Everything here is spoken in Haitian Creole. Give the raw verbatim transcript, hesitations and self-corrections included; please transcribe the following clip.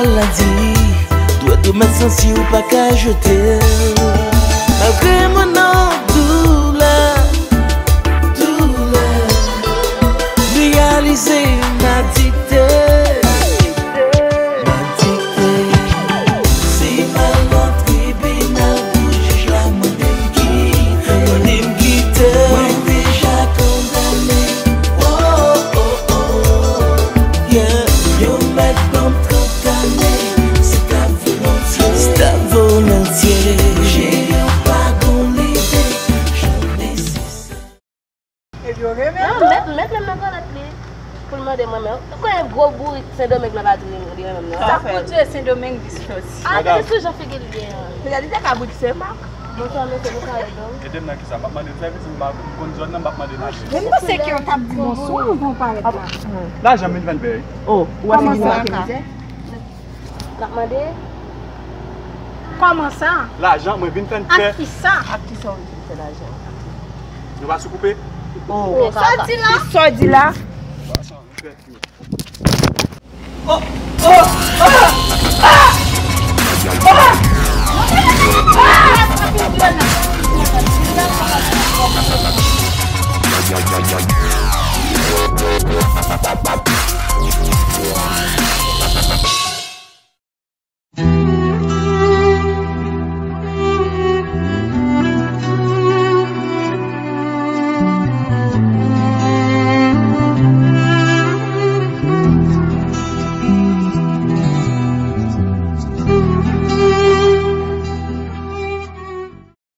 L a di, dwèt ou mèt santi ou pa ka jete l. Malgre mwen nan doulè, doulè, reyalize m adikte, m adikte. Si m al nan tribinal pou jij la mande m kite, mande m kite, mwen deja kondane. Oh, oh, oh, yeah. Yo mèt ban m trant ane, se ta volontye, se ta volontye. Jere w pa gon lide, jan nesesè. Epi w renmen tou? Non, mèt, mèt menm nan twalèt li. Pou l mande mwen menm. Ou konnen gwo bourik Sendomeng lan pa di li, li renmen m non. Sa pou Dye, Sendomeng li soti. A, gade sou jan figi l ye an. Gade li te ka bourik Senmak. Bonswa mesye, nou ka ede w? Ede m nan kisa? M ap mande l sèvis, m pa konn zòn nan, m ap mande l aje. Men m panse ke yo t ap di bonswa anvan w parèt la. Lajan m vin fè n pè wi. Oh, ou wè sa ki pase? N ap mande. Kòman sa? Lajan, mwen vin fè n pè. Ak kisa? Ak kisa w vin fè lajan? Nou pa sou koupe? Oh, sa w di la? Sa w di la?